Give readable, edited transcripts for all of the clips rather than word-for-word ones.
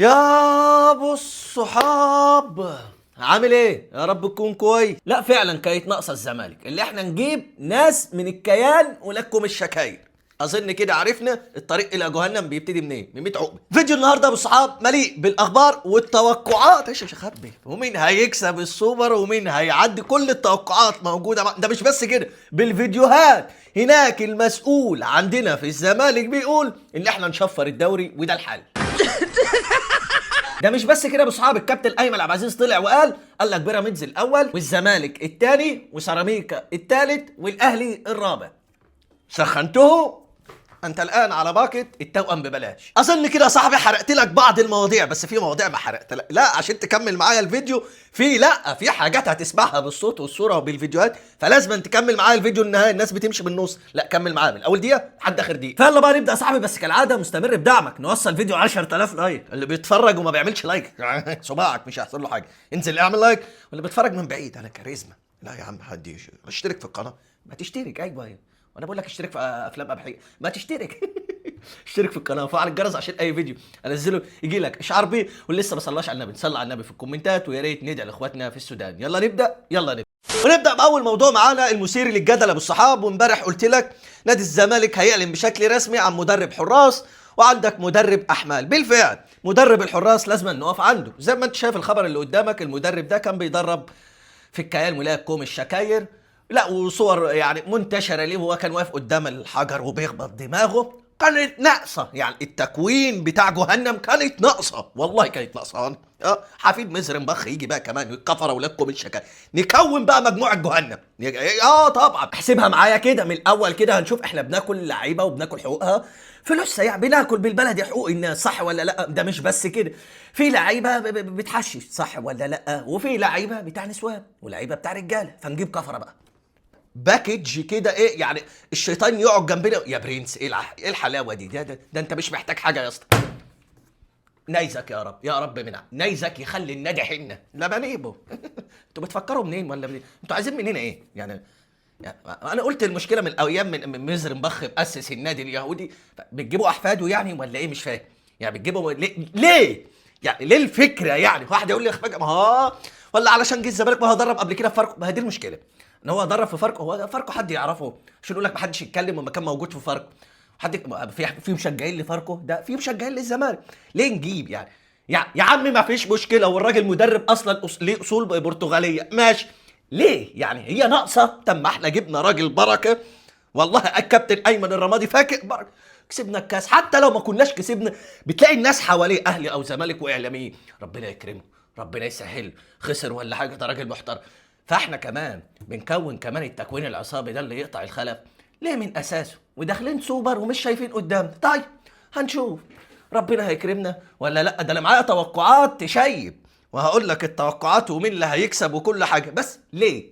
يا ابو الصحاب، عامل ايه؟ يا رب تكون كويس. لا فعلا كانت ناقصه الزمالك اللي احنا نجيب ناس من الكيان ولكم الشكاير. اظن كده عرفنا الطريق الى جهنم بيبتدي منين، من 100 عقبه. فيديو النهارده يا ابو الصحاب مليء بالاخبار والتوقعات. ايش مش هخبي، ومين هيكسب السوبر ومين هيعدي، كل التوقعات موجودة. ده مش بس كده، بالفيديوهات هناك المسؤول عندنا في الزمالك بيقول ان احنا نشفر الدوري وده الحل. ده مش بس كده يا ابو صحاب، الكابتن ايمن عبد العزيز طلع وقال لك بيراميدز الاول والزمالك الثاني وسيراميكا الثالث والاهلي الرابع. سخنته انت الان على باكت التوأم ببلاش. اظن كده يا صاحبي حرقت لك بعض المواضيع، بس في مواضيع ما حرقت لك. لا عشان تكمل معايا الفيديو، في لا في حاجات هتسمعها بالصوت والصورة وبالفيديوهات، فلازم تكمل معايا الفيديو. النهاية الناس بتمشي بالنص، لا كمل معايا من اول دقيقة لحد اخر دقيقة. فيلا بقى نبدا يا صاحبي، بس كالعادة مستمر بدعمك نوصل فيديو 10000 like. اللي بيتفرج وما بيعملش like صباعك مش هيحصل له حاجة، انزل اعمل like. واللي بيتفرج من بعيد انا كاريزما، لا يا عم حد اشترك في القناة. ما تشترك، ايوه وانا بقول لك اشترك في افلام ابحية، ما تشترك. اشترك في القناة وفعل الجرس عشان اي فيديو انزله يجي لك اشعار بيه. واللي لسه ما صلاش على النبي نصلي على النبي في الكومنتات، ويا ريت ندعي لاخواتنا في السودان. يلا نبدا، يلا نبدا. ونبدا باول موضوع معانا المثير للجدل ابو الصحاب. وامبارح قلت لك نادي الزمالك هيعلن بشكل رسمي عن مدرب حراس وعندك مدرب احمال. بالفعل مدرب الحراس لازم نقف عنده. زي ما انت شايف الخبر اللي قدامك، المدرب ده كان بيدرب في الكيان ولاية كوم الشكاير، لا وصور يعني منتشرة ليه وهو كان واقف قدام الحجر وبيخبط دماغه. كانت ناقصه يعني التكوين بتاع جهنم كانت ناقصه، والله كانت ناقصه. حفيد مزرنبخ يجي بقى كمان ويكفر اولادكم الشكاير، نكون بقى مجموعة جهنم. طبعا احسبها معايا كده من الاول كده، هنشوف احنا بناكل اللعيبة وبناكل حقوقها فلوسها، يعني بناكل بالبلدي حقوق الناس، صح ولا لا؟ ده مش بس كده، في لعيبة بتحشش، صح ولا لا؟ وفي لعيبة بتاع نسوان ولعيبة بتاع رجاله، فنجيب كفره بقى package كده. ايه يعني الشيطان يقعد جنبنا يا برنس؟ ايه ايه الحلاوة دي؟ ده انت مش محتاج حاجة يا اسطى. نيزك يا رب، يا رب من نيزك يخلي النادي حنة لبنيبو. انتوا بتفكروا منين ولا منين؟ انتوا عايزين مننا ايه يعني؟ انا قلت المشكلة من ايام من مزرنبخ مؤسس النادي اليهودي، بتجيبوا احفاده يعني ولا ايه؟ مش فاهم يعني بتجيبوا ليه؟ يعني ليه الفكرة؟ يعني واحد يقول لي ما هو ولا علشان جه الزمالك، ما هو درب قبل كده في فاركو. ما هي دي المشكلة، ان هو درب في فاركو. هو فاركو حد يعرفه عشان يقول لك ما حدش يتكلم وما كان موجود في فاركو؟ حد في مشجعين لفاركو؟ ده في مشجعين للزمالك. ليه نجيب يعني؟ يا عم ما فيش مشكلة، والراجل مدرب اصلا ليه اصول برتغاليه، ماشي. ليه يعني هي ناقصه؟ طب ما احنا جبنا راجل بركة، والله الكابتن ايمن الرمادي فاكر بركة، كسبنا الكاس. حتى لو ما كناش كسبنا بتلاقي الناس حواليه اهلي او زمالك واعلاميين، ربنا يكرمه ربنا يسهل، خسر ولا حاجة ده راجل محترم. فاحنا كمان بنكون كمان التكوين العصابي ده اللي يقطع الخلف ليه من اساسه، وداخلين سوبر ومش شايفين قدامنا. طيب هنشوف ربنا هيكرمنا ولا لا. ده انا معايا توقعات تشيب، وهقول لك التوقعات ومين اللي هيكسب وكل حاجة. بس ليه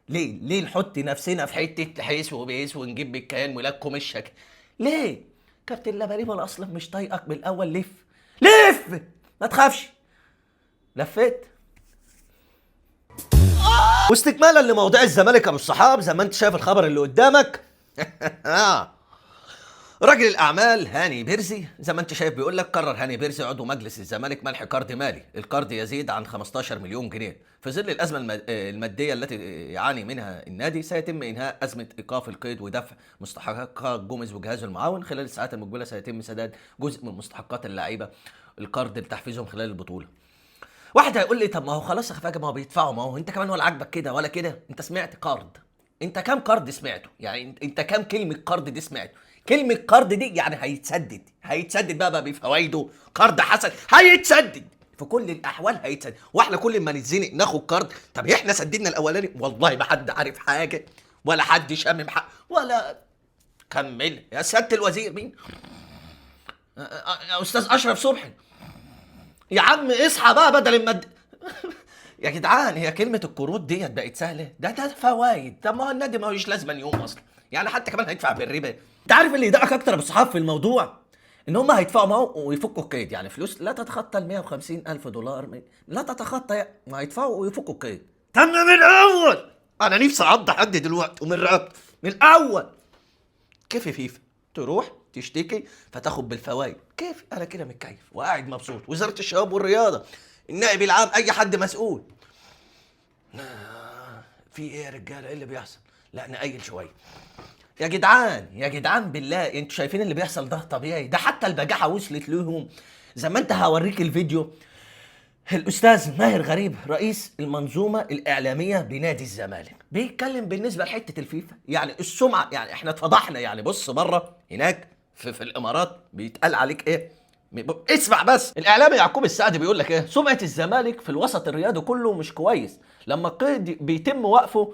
ليه ليه نحط نفسنا في حتة حيس وبيس ونجيب بالكيان ولكم الشكل؟ ليه؟ كابتن لبنيبو انا اصلا مش طايقك من الاول. لف لف ما تخافش، لفيت. واستكمالا لموضوع الزمالك ابو الصحاب، زي ما انت شايف الخبر اللي قدامك، راجل الاعمال هاني بيرزي زي ما انت شايف بيقول لك قرر هاني بيرزي عضو مجلس الزمالك منح قرض مالي، القرض يزيد عن 15 مليون جنيه. في ظل الازمة المادية التي يعاني منها النادي، سيتم انهاء ازمة ايقاف القيد ودفع مستحقات جوميز وجهازه المعاون. خلال الساعات المقبلة سيتم سداد جزء من مستحقات اللعيبة القرض لتحفيزهم خلال البطولة. واحد هيقول لي طب ما هو خلاص يا خفاجه، ما هو بيدفعوا، ما هو انت كمان ولا عاجبك كده ولا كده؟ انت سمعت قرض، انت كام قرض سمعته؟ يعني انت كام كلمة قرض دي سمعته؟ كلمة قرض دي يعني هيتسدد، هيتسدد بقى بفوائده، قرض حسن هيتسدد في كل الاحوال هيتسدد. واحنا كل ما نتزنق ناخد قرض. طب احنا سددنا الاولاني، والله ما حد عارف حاجة ولا حد شامم حق ولا كمل. يا سيادة الوزير مين؟ يا استاذ اشرف صبحي يا عم اصحى بقى بدل ما يا جدعان هي كلمة القروض ديت بقت سهلة؟ ده فوايد. طب ما هو النادي ما هوش لازما يوم اصلا، يعني حتى كمان هيدفع بالربا. انت عارف اللي يضايقك اكتر ابو الصحاب في الموضوع؟ ان هم هيدفعوا معه ويفكوا القيد، يعني فلوس لا تتخطى ال 150 الف دولار، لا تتخطى، ما هيدفعوا ويفكوا القيد. تم من الاول. انا نفسي اعض حد دلوقتي ومن رقبته من الاول. كيف فيفا تروح تشتكي فتاخد بالفوائد. كيف؟ انا كده متكيف وقاعد مبسوط. وزارة الشباب والرياضة، النائب العام، اي حد مسؤول. في ايه يا رجاله؟ ايه اللي بيحصل؟ لا نقيل شوية يا جدعان، يا جدعان بالله انتوا شايفين اللي بيحصل ده طبيعي؟ ده حتى البجاحة وصلت لهم. زي ما انت هوريك الفيديو، الاستاذ ماهر غريب رئيس المنظومة الاعلامية بنادي الزمالك بيتكلم بالنسبة لحته الفيفا، يعني السمعة، يعني احنا اتفضحنا. يعني بص بره هناك في الامارات بيتقال عليك ايه؟ اسمع بس. الاعلامي يعقوب السعدي بيقول لك ايه؟ سمعه الزمالك في الوسط الرياضي كله مش كويس، لما القيد بيتم وقفه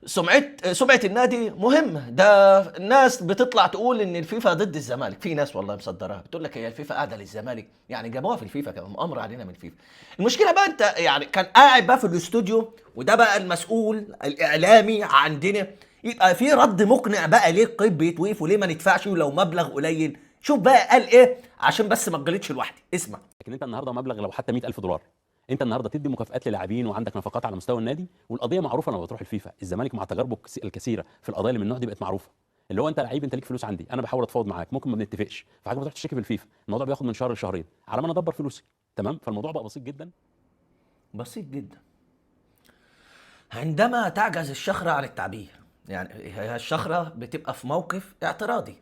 سمعه النادي مهمة. ده الناس بتطلع تقول ان الفيفا ضد الزمالك، في ناس والله مصدرها بتقول لك هي الفيفا قاعدة للزمالك، يعني جابوها في الفيفا كمان، مؤامرة علينا من الفيفا. المشكلة بقى انت يعني كان قاعد بقى في الاستوديو، وده بقى المسؤول الاعلامي عندنا، يبقى في رد مقنع بقى ليه القيد بيتوقف وليه ما ندفعش ولو مبلغ قليل. شوف بقى قال ايه عشان بس ما تجلطش لوحدي، اسمع. لكن انت النهارده مبلغ لو حتى 100,000 دولار، انت النهارده تدي مكافآت للاعبين وعندك نفقات على مستوى النادي، والقضية معروفة لما بتروح الفيفا. الزمالك مع تجاربه الكثيرة في القضايا اللي من النوع دي بقت معروفة، اللي هو انت لعيب، انت ليك فلوس عندي، انا بحاول اتفاوض معاك، ممكن ما بنتفقش، فحاجه بتروح تشتكي في الفيفا، الموضوع بياخد من شهر لشهرين على ما انا ادبر فلوسي، تمام؟ فالموضوع بقى بسيط جدا، بسيط جدا. عندما تعجز الشخره عن التعبير، يعني هي الشخره بتبقى في موقف اعتراضي،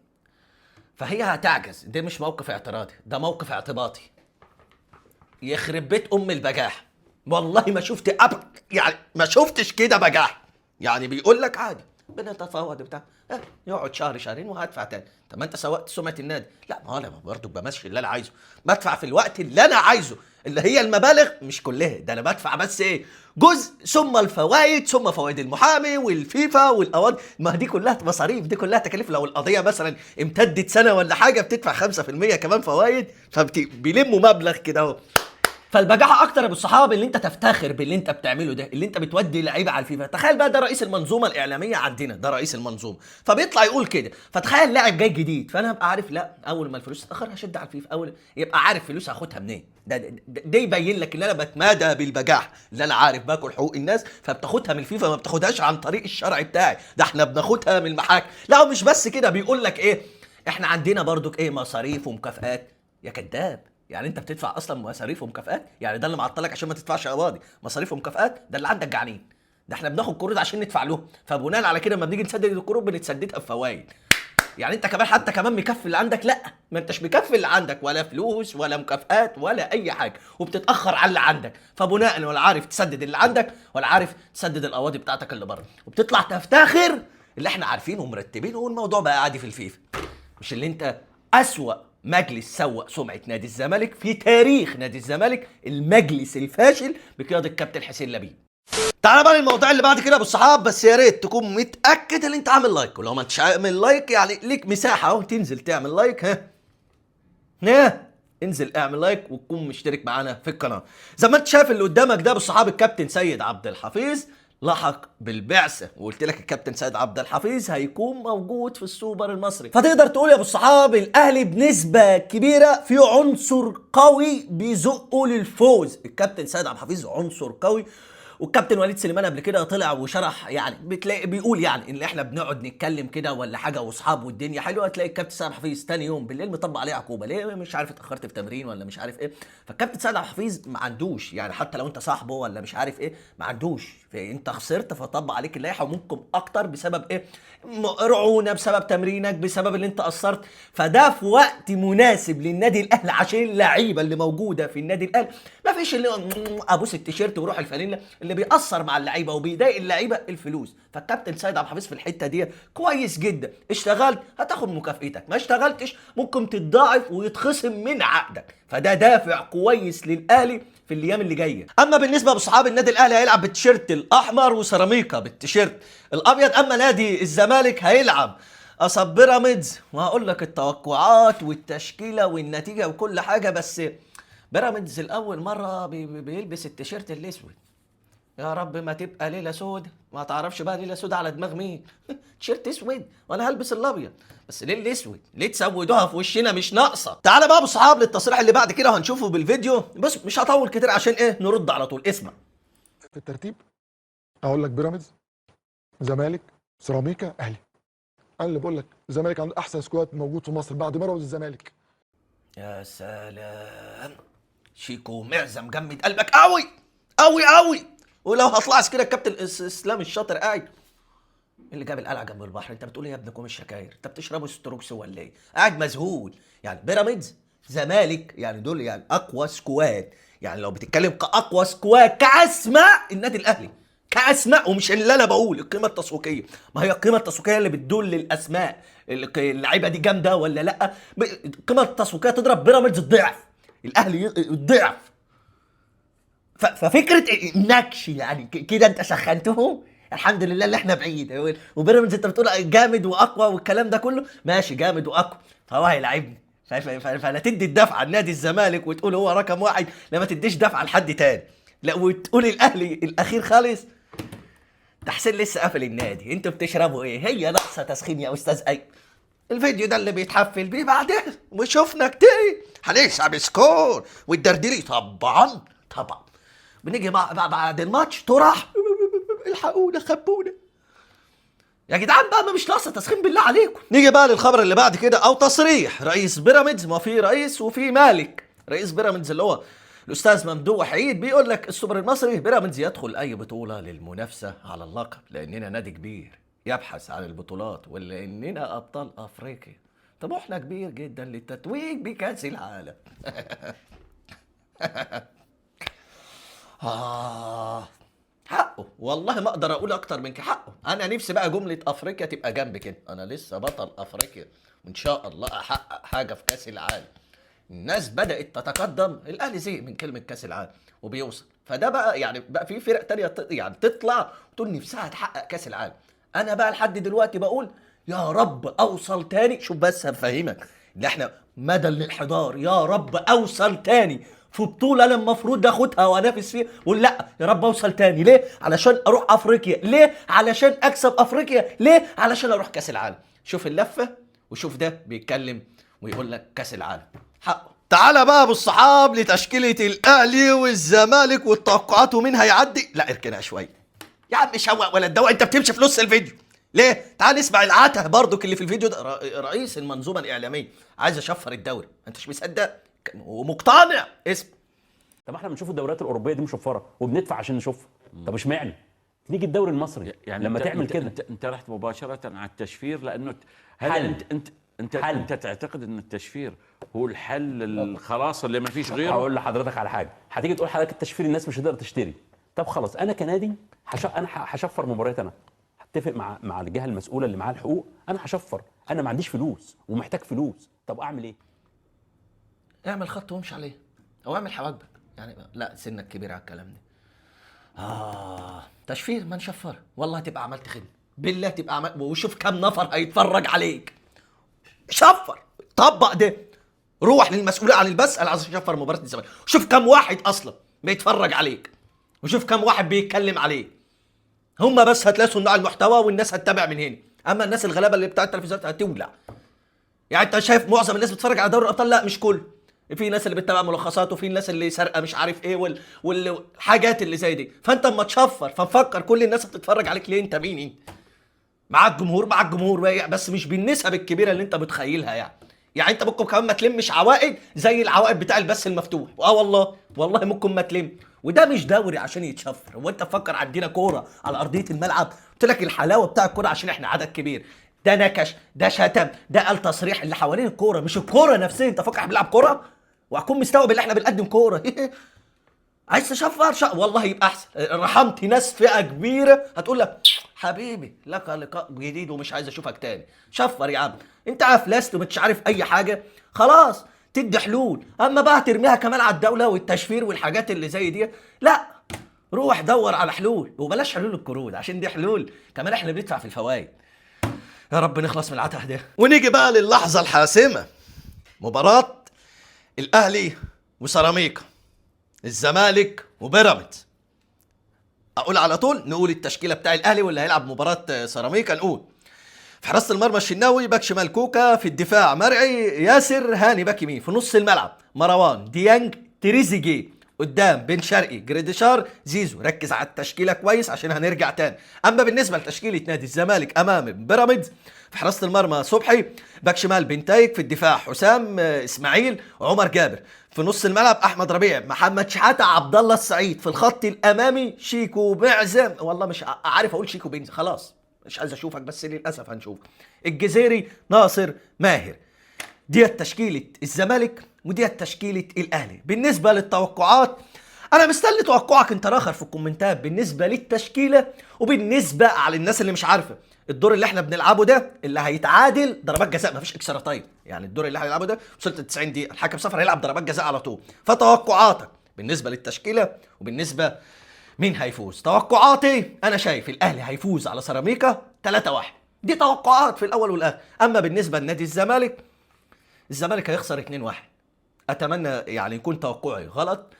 فهي هتعجز. ده مش موقف اعتراضي، ده موقف اعتباطي. يخرب بيت ام البجاح، والله ما شفت يعني ما شفتش كده بجاح. يعني بيقول لك عادي بنتفاوض بتاع، يقعد شهر شهرين وهدفع تاني. طب ما انت سوقت سمعه النادي. لا ما انا برضه بمشي اللي انا عايزه، بدفع في الوقت اللي انا عايزه، اللي هي المبالغ مش كلها، ده انا بدفع بس ايه، جزء ثم الفوائد ثم فوائد المحامي والفيفا والقواضي، ما دي كلها مصاريف، دي كلها تكاليف. لو القضية مثلا امتدت سنة ولا حاجة بتدفع 5% كمان فوائد، فبيلموا مبلغ كده اهو. فالبجاحه اكتر يا ابو الصحاب اللي انت تفتخر باللي انت بتعمله ده، اللي انت بتودي لعيبة على الفيفا. تخيل بقى ده رئيس المنظومة الاعلامية عندنا، ده رئيس المنظومة، فبيطلع يقول كده. فتخيل لاعب جاي جديد، فانا هبقى عارف لا اول ما الفلوس تتاخر هشد على الفيفا، اول يبقى عارف فلوس هاخدها منين. ده يبين لك ان انا بتمادى بالبجاحه، اللي انا عارف باكل حقوق الناس، فبتاخدها من الفيفا، ما بتاخدهاش عن طريق الشرع بتاعي، ده احنا بناخدها من المحاكم. لا ومش بس كده، بيقول لك ايه، احنا عندنا برضك ايه، مصاريف ومكافآت. يا كذاب، يعني انت بتدفع اصلا مصاريف ومكافآت؟ يعني ده اللي معطلك عشان ما تدفعش قواضي، مصاريف ومكافآت؟ ده اللي عندك جعانين، ده احنا بناخد قروض عشان ندفع لهم، فبناء على كده لما بنيجي نسدد القروض بنتسددها بفوائد. يعني انت كمان حتى كمان مكفي اللي عندك؟ لا، ما انتش مكفي اللي عندك، ولا فلوس ولا مكافآت ولا اي حاجة، وبتتاخر على اللي عندك، فبناء ولا عارف تسدد اللي عندك ولا عارف تسدد القواضي بتاعتك اللي بره، وبتطلع تفتخر اللي احنا عارفينه ومرتبينه، والموضوع بقى عادي في الفيفا. مش اللي انت اسوأ مجلس سوق سمعة نادي الزمالك في تاريخ نادي الزمالك، المجلس الفاشل بقيادة الكابتن حسين لبيب. تعالى بقى للموضوع اللي بعد كده يا ابو الصحاب، بس يا ريت تكون متأكد ان انت عامل like، ولو ما انتش عامل like يعني ليك مساحة اهو تنزل تعمل like، ها ها انزل اعمل like وتكون مشترك معانا في القناة. زي ما انت شايف اللي قدامك ده ابو الصحاب الكابتن سيد عبد الحفيظ لحق بالبعثه، وقلت لك الكابتن سيد عبد الحفيظ هيكون موجود في السوبر المصري. فتقدر تقول يا ابو الصحاب الاهلي بنسبة كبيرة في عنصر قوي بيزقه للفوز. الكابتن سيد عبد الحفيظ عنصر قوي، والكابتن وليد سليمان قبل كده طلع وشرح، يعني بتلاقي بيقول يعني ان احنا بنقعد نتكلم كده ولا حاجة واصحاب والدنيا حلوة، تلاقي الكابتن سيد عبد الحفيظ تاني يوم بالليل مطبق عليه عقوبه، ليه؟ مش عارف اتاخرت في تمرين ولا مش عارف ايه. فالكابتن سيد عبد الحفيظ ما عندوش، يعني حتى لو انت صاحبه ولا مش عارف ايه ما عندوش، انت خسرت فطبق عليك اللائحة، وممكن اكتر بسبب ايه؟ رعونة، بسبب تمرينك، بسبب اللي انت قصرت. فده في وقت مناسب للنادي الاهلي عشان اللعيبة اللي موجودة في النادي الاهلي ما فيش اللي ابوس التيشيرت وروح الفانيلا اللي بيأثر مع اللعيبة وبيضايق اللعيبة الفلوس. فالكابتن سيد عبد الحفيظ في الحتة دي كويس جدا، اشتغلت هتاخد مكافئتك، ما اشتغلتش ممكن تتضاعف ويتخصم من عقدك، فده دافع كويس للاهلي في الايام اللي جاية. اما بالنسبة لصحاب النادي الاهلي هيلعب بالتيشيرت الاحمر وسيراميكا بالتيشيرت الابيض، اما نادي الزمالك هيلعب قصاد بيراميدز، وهقول لك التوقعات والتشكيله والنتيجة وكل حاجة. بس بيراميدز الاول مرة بيلبس التيشيرت الاسود، يا رب ما تبقى ليلة سود، ما تعرفش بقى ليلة سود على دماغ مين. تيشيرت اسود وانا هلبس الابيض، بس ليه الاسود؟ ليه تسودوها في وشنا؟ مش ناقصه. تعالى بقى ابو الصحاب للتصريح اللي بعد كده وهنشوفه بالفيديو، بس مش هطول كتير عشان ايه نرد على طول. اسمع. في الترتيب اقول لك بيراميدز، زمالك، سيراميكا، اهلي. انا اللي بقول لك الزمالك عنده احسن squad موجود في مصر بعد بيراميدز الزمالك. يا سلام، شيكو معزم جمد قلبك قوي قوي قوي. ولو هطلعش كده الكابتن اسلام الشاطر قاعد اللي جاب القلعة جنب البحر، انت بتقول ايه يا ابنكم الشكاير؟ انت بتشربوا ستروكس ولا ايه؟ قاعد مذهول. يعني بيراميدز زمالك يعني دول يعني اقوى squad، يعني لو بتتكلم كاقوى squad كاسماء النادي الاهلي كاسماء، ومش اللي انا بقول القيمة التسويقية، ما هي القيمة التسويقية اللي بتدل للاسماء اللعيبة دي جامدة ولا لا. القيمة التسويقية تضرب بيراميدز الضعف، الاهلي الضعف. ففكره النكش يعني كده انت سخنتهم، الحمد لله اللي احنا بعيد. وبيراميدز انت بتقول جامد واقوى والكلام ده كله، ماشي جامد واقوى، فهو هيلاعبني. فلا تدي الدفعة لنادي الزمالك وتقول هو رقم واحد، لا ما تديش دفعه لحد تاني، لا وتقول الاهلي الاخير خالص. تحسين لسه قافل النادي، انتوا بتشربوا ايه؟ هي ناقصه تسخين يا استاذ ايمن. الفيديو ده اللي بيتحفل بيه بعدين وشفنا كتير هنكسب score والدرديري طبعا طبعا. بنيجي بعد الماتش تروح الحقونا خبونا يا جدعان بقى، ما مش ناقصه تسخين بالله عليكم. نيجي بقى للخبر اللي بعد كده او تصريح رئيس بيراميدز، ما في رئيس وفي مالك. رئيس بيراميدز اللي هو الاستاذ ممدوح عيد بيقول لك السوبر المصري بيراميدز يدخل اي بطوله للمنافسة على اللقب لاننا نادي كبير يبحث عن البطولات ولاننا ابطال افريقيا، طموحنا كبير جدا للتتويج بكاس العالم. حقه والله، ما اقدر اقول اكتر من كده، حقه. انا نفسي بقى جملة افريقيا تبقى جنب كده، انا لسه بطل افريقيا وان شاء الله احقق حاجة في كاس العالم. الناس بدات تتقدم، الاهلي زهق من كلمة كاس العالم وبيوصل، فده بقى يعني بقى في فرق تانية يعني تطلع وتقول نفسها تحقق كاس العالم. انا بقى لحد دلوقتي بقول يا رب اوصل تاني. شوف بس هفهمك ان احنا مدى الانحدار، يا رب اوصل تاني في بطولة انا المفروض اخدها وانافس فيها، ولا لا يا رب اوصل تاني. ليه؟ علشان اروح افريقيا. ليه؟ علشان اكسب افريقيا. ليه؟ علشان اروح كاس العالم. شوف اللفة وشوف ده بيتكلم ويقول لك كاس العالم حقه. تعالى بقى بالصحاب لتشكيلة الاهلي والزمالك والتوقعات ومين هيعدي. لا اركنها شوية يا عم، شوق ولا الدواء، انت بتمشي في نص الفيديو ليه؟ تعال نسمع العته برضك اللي في الفيديو ده. رئيس المنظومة الاعلامية عايز اشفر الدوري، انت مش مصدق ومقتنع اسم. طب احنا بنشوف الدوريات الاوروبية دي مشفرة وبندفع عشان نشوفها، طب اشمعنى نيجي الدوري المصري يعني لما تعمل كده؟ انت رحت مباشرة على التشفير، لانه هل انت تعتقد ان التشفير هو الحل الخلاص اللي ما فيش غيره؟ هقول لحضرتك على حاجة، هتيجي تقول حضرتك التشفير الناس مش هتقدر تشتري. طب خلاص انا كنادي انا هشفر مباريات، انا هتفق مع الجهة المسؤولة اللي معاها الحقوق، انا هشفر، انا ما عنديش فلوس ومحتاج فلوس، طب اعمل ايه؟ اعمل خط وامشي عليه او اعمل حواجبك يعني، لا سنك كبير على الكلام ده. تشفير ما نشفر، والله تبقى عملت خدمة بالله، تبقى عملت، وشوف كم نفر هيتفرج عليك. شفر، طبق ده، روح للمسؤول عن البث، انا عايز اشفر مباراة الزمالك، شوف كم واحد اصلا بيتفرج عليك وشوف كم واحد بيتكلم عليك. هم بس هتلاقي صناع المحتوى والناس هتتابع من هنا، اما الناس الغلابة اللي بتاع التلفزيونات هتولع. يعني انت شايف معظم الناس بتتفرج على دوري الابطال؟ لا مش كله، في ناس اللي بتتابع ملخصات وفي ناس اللي سارقه مش عارف ايه والحاجات اللي زي دي. فانت اما تشفر ففكر كل الناس هتتفرج عليك ليه؟ انت مين انت؟ معاك جمهور، معاك جمهور بس مش بالنسب الكبيرة اللي انت متخيلها. يعني انت ممكن كمان ما تلمش عوائد زي العوائد بتاع البث المفتوح، والله والله ممكن ما تلم. وده مش دوري عشان يتشفر. هو انت تفكر عندنا كورة على ارضية الملعب؟ قلت لك الحلاوة بتاع الكورة عشان احنا عدد كبير، ده نكش، ده شتم، ده قال تصريح، اللي حوالين الكورة مش الكورة نفسها. انت فاكر احنا بنلعب كورة؟ وهكون مستوعب ان احنا بنقدم كورة. عايز تشفر والله يبقى احسن. رحمت ناس فئة كبيرة هتقول لك حبيبي لك لقاء جديد ومش عايز اشوفك تاني. شفر يا عم، انت افلست ومش عارف اي حاجة، خلاص تدي حلول. اما بقى ترميها كمان على الدولة والتشفير والحاجات اللي زي دي، لا روح دور على حلول، وبلاش حلول القروض عشان دي حلول كمان احنا بندفع في الفوائد. يا رب نخلص من العته ده. ونيجي بقى للحظة الحاسمة، مباراة الاهلي وسيراميكا، الزمالك وبيراميدز. اقول على طول نقول التشكيلة بتاع الاهلي واللي هيلعب مباراة سيراميكا. نقول في حراسة المرمى الشناوي، باك شمال كوكا، في الدفاع مرعي، ياسر، هاني باك يمين، في نص الملعب مروان، ديانج، تريزيجيه، قدام بن شرقي جريديشار زيزو. ركز على التشكيلة كويس عشان هنرجع تاني. اما بالنسبة لتشكيله نادي الزمالك امام بيراميدز، في حراسة المرمى صبحي، باك شمال بنتايك، في الدفاع حسام اسماعيل عمر جابر، في نص الملعب احمد ربيع محمد شحاته عبد الله السعيد، في الخط الامامي شيكو معزم، والله مش عارف اقول شيكو بنز، خلاص مش عايز اشوفك بس للاسف هنشوف، الجزيري ناصر ماهر. ديت تشكيلة الزمالك وديت تشكيلة الأهلي. بالنسبة للتوقعات أنا مستني توقعك أنت راخر في الكومنتات بالنسبة للتشكيلة، وبالنسبة على الناس اللي مش عارفة الدور اللي احنا بنلعبه ده اللي هيتعادل ضربات جزاء، مفيش extra time، يعني الدور اللي احنا بنلعبه ده وصلت 90 دقيقة الحكم صفر هيلعب ضربات جزاء على طول. فتوقعاتك بالنسبة للتشكيلة وبالنسبة مين هيفوز. توقعاتي أنا شايف الأهلي هيفوز على سيراميكا 3-1، دي توقعات في الأول والآخر. أما بالنسبة لنادي الزمالك، الزمالك هيخسر 2-1. اتمنى يعني يكون توقعي غلط،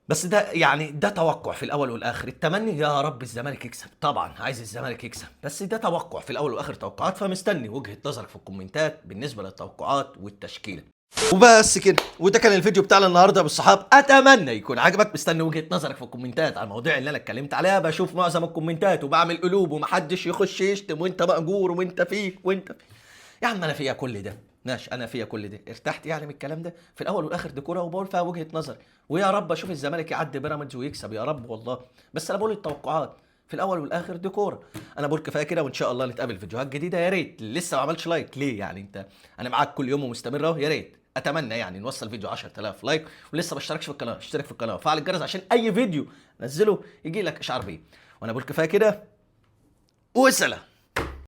بس ده يعني ده توقع في الاول والاخر. التمني يا رب الزمالك يكسب، طبعا عايز الزمالك يكسب، بس ده توقع في الاول والاخر توقعات. فمستني وجهة نظرك في الكومنتات بالنسبة للتوقعات والتشكيلة. وبس كده، وده كان الفيديو بتاعنا النهارده بالصحاب، اتمنى يكون عجبك. مستني وجهة نظرك في الكومنتات على المواضيع اللي انا اتكلمت عليها. بشوف معظم الكومنتات وبعمل قلوب ومحدش يخش يشتم وانت مأجور وانت فيك وانت فيك. يا عم انا فيها كل ده، ماشي انا فيها كل ده، ارتحت يعني من الكلام ده. في الاول والاخر دي كورة وبقول فيها وجهه نظري، ويا رب اشوف الزمالك يعدي بيراميدز ويكسب يا رب والله، بس انا بقول التوقعات في الاول والاخر دي كورة. انا بقول كفاية كده، وان شاء الله نتقابل في فيديوهات جديدة. يا ريت لسه ما عملش like ليه يعني، انت انا معاك كل يوم ومستمر اهو، يا ريت اتمنى يعني نوصل فيديو 10000 like. ولسه ما اشتركش في القناة اشترك في القناة وفعل الجرس عشان اي فيديو انزله يجي لك اشعار بيه. وانا بقول كفاية كده، وسلام.